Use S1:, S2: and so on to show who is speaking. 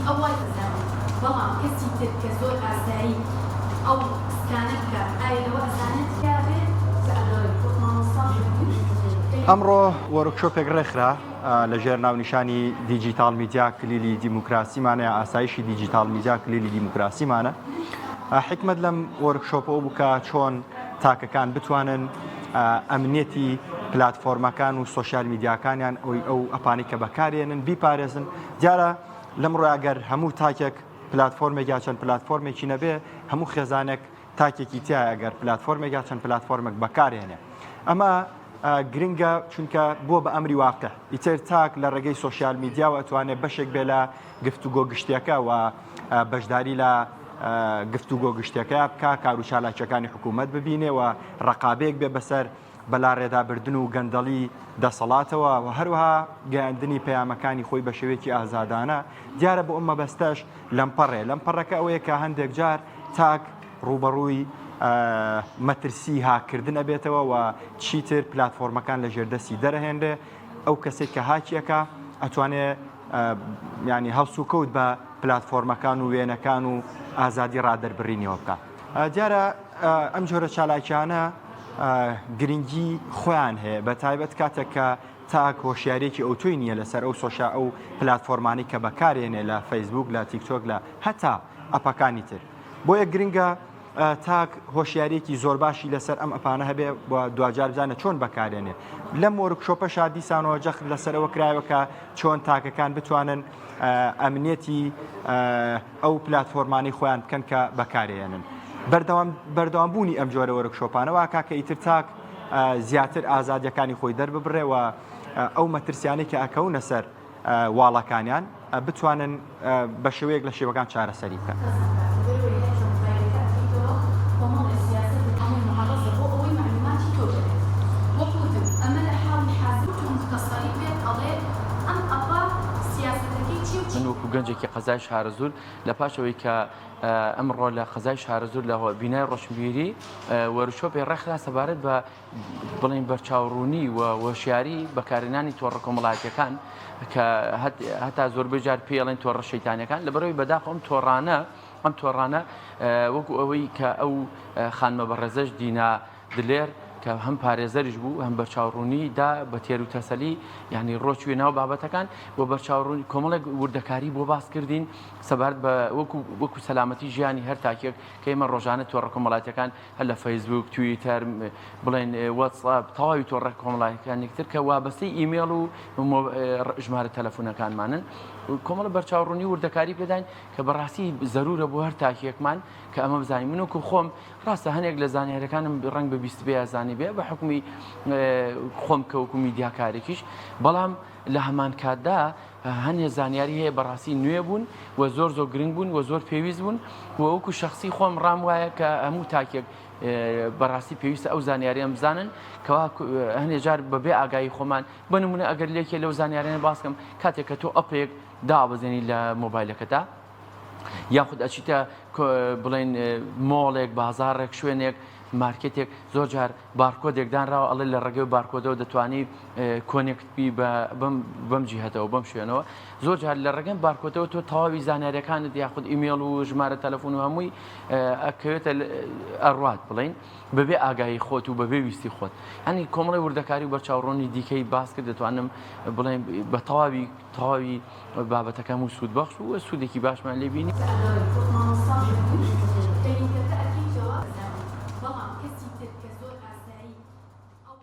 S1: ئەو وای ئەزانێت بەڵام کەسی تر کە زۆر ئاسایی ئەو scan ە بکات ئایا لەوە ئەزانێت کە بێت کە ئەگەڕێت وەک مامۆستا
S2: ئەمڕۆ workshop ێک ڕێکخرا لە ژێر ناونیشانی دیجیتاڵ میدیا کلیلی دیموکراسیمانە یا ئاسایشی دیجیتاڵ میدیا کلیلی دیموکراسیمانە. حیکمەت لەم workshop ەوە بوو کە چۆن تاکەکان بتوانن ئەمنیەتی پلاتفۆرمەکان و سۆشیال میدیاکانیان ئەوی ئەو ئەپانی کە بەکارێنن بیپارێزن دیارە لەمڕۆ ئەگەر هەموو تاکێک پلاتفۆرمێک یا چەند پلاتفۆرمێکی نەبێ هەموو خێزانێک تاکێکی تایە ئەگەر پلاتفۆرمێک یا چەند پلاتفۆرمێک بەکارێنێ ئەمە گرنگە چونکە بووە بە ئەمری واقع ئیتر تاک لە ڕێگەی سۆشیال میدیاوە ئەتوانێت بەشێک بێ لە گفتوگۆ گشتیەکە و بەشداری لە گفتوگۆ گشتیەکە بکا کار و چالاکیەکانی حکوومەت ببینێ و ڕقابێک بێ بەسەر بەلاڕێدابردن و گەندەڵی دەسەڵاتەوە و هەروەها گەیاندنی پەیامەکانی خۆی بە شێوەیەکی ئازادانە دیارە بۆ ئەم مەبەستەش لەمپەڕێ لەمپەڕەکە ئەوەیە کە هەندێک جار تاک ڕووبەڕووی مەترسی هاککردن ئەبێتەوە و چیتر پلاتفۆرمەکان لە ژێردەستی دەرەهێنرێ ئەو کەسێک کە هاکیەکە ئەتوانێ ینی هەڵسوکەوت بە پلاتفۆرمەکان و وێنەکان و ئازادی ڕادەربڕینیەوە بکە دیارە ئەم جۆرە چالاکیانە گرنگی خۆیان هەیە بە تایبەت کاتێک کە تاک هۆشیارێکی ئەوتۆی نییە لەسەر ئەو سۆشیا ئەو پلاتفۆرمانی کە بەکارێنێ لە فەیسبوک لە تیکتۆک لە هەتا ئەپەکانی تر بۆیە گرنگە تاک هۆشیاریەکی زۆر باشی لەسەر ئەم ئەپانە هەبێ و دواجار بزانە چۆن بەکارێنێ لەم workshop ەشا دیسانەوە جەخت لەسەرەوە کرایەوە کە چۆن تاکەکان بتوانن ئەمنیەتی ئەو پلاتفۆرمانەی خۆیان بکەن کە بەکارێنن بەردەوام بەردەوام بوونی ئەم جۆرە workshop انە واکا کە ئیتر تاک زیاتر ئازادیەکانی خۆی دەرببڕێ و ئەو مەترسیانەی کە ئەکەونە سەر واڵەکانیان بتوانن بە شێوەیەک لە شێوەکان چارەسەری بکەن.
S3: من وەکو گەنجێکی قەزای شارەزوور لە پاش ئەوەی کە ئەمڕۆ لە قەزای شارەزوور لە بینای ڕۆشنبیری workshop ێ ڕێکخرا سەبارەت بە بڵێین بەرچاوڕوونی و هۆشیاری بەکارهێنانی تۆڕە کۆمەڵایەتیەکان کە هەتا زۆربەی جار پێی ئەڵێن تۆڕە شەیتانەکان لەبەرەوەی بەداخ ئەم تۆڕانە ئەم تۆڕانە وەکو ئەوەی کە ئەو خانمە بەڕێزەش دینا دلێر کە هەم پارێزەریش بوو هەم بەرچاوڕوونی دا بە تێر و تەسەلی یعنی ڕۆچوێ ناو بابەتەکان و بەرچاوڕوونی کۆمەڵێک وردەکاری بۆ باس کردین سەبارەت بە وەکو وەکو سەلامەتی ژیانی هەر تاکێک کە ئێمە ڕۆژانە تۆڕە کۆمەڵاتیەکان هەر لە فەیسبوک، تویتەر، بڵێن وەتسئەپ، تەواوی تۆڕە کۆمەڵایەتیەکانی تر کە وابەستەی ئیمێڵ و ژمارە تەلەفونەکانمانن کۆمەڵە بەرچاوڕوونی وردەکاری پێداین کە بەڕاستی زەرورە بۆ هەر تاکێکمان کە ئەمە بزانین من وەکو خۆم ڕاستە هەنێک لە زانیارەکانم ڕەنگ بە بیست بێ زانی بێ بە حکومی خۆم کە وەکو میدیاکارێکیش بەڵام لە هەمان کاتدا هەنێ زانیاری هەیە بەڕاستی نوێ بوون و زۆر زۆر گرنگ بوون و زۆر پێویست بوون و وەکو شخصی خۆم ڕام وایە کە هەموو تاکێک بەڕاستی پێویستە ئەو زانیاریان بزانن کەوا هەنێ جار بەبێ ئاگایی خۆمان بە نمونە ئەگەر لێکێ لەو زانیاریانە باسکەم کاتێک کە تۆ ئەپێک دابەزێنی لە مۆبایلەکەدا یاخود ئەچیتە بڵێن مۆڵێک بازاڕێک شوێنێک مارکێتێک زۆر جار بارکۆدێک دانراوە ئەڵێ لە ڕێگەی بارکۆدەوە دەتوانی connect بی بەم بەم جیهتەوە بەم شوێنەوە زۆر جار لە ڕێگەم بارکۆدەوە تۆ تەواوی زانیاریەکانت یاخود ئیمێڵ و ژمارە تەلەفۆن و هەمووی ئەکەوێتە ئەڕوات بڵین بەبێ ئاگایی خۆت و بەبێ ویستی خۆت هەنی کۆمەڵی وردەکاری و بەرچاوڕوونی دیکەی باس کرد دەتوانم بڵێن بە تەواوی تەواوی بابەتەکەم و سوودبەخش و سوودێکی باشمان لێ بینی.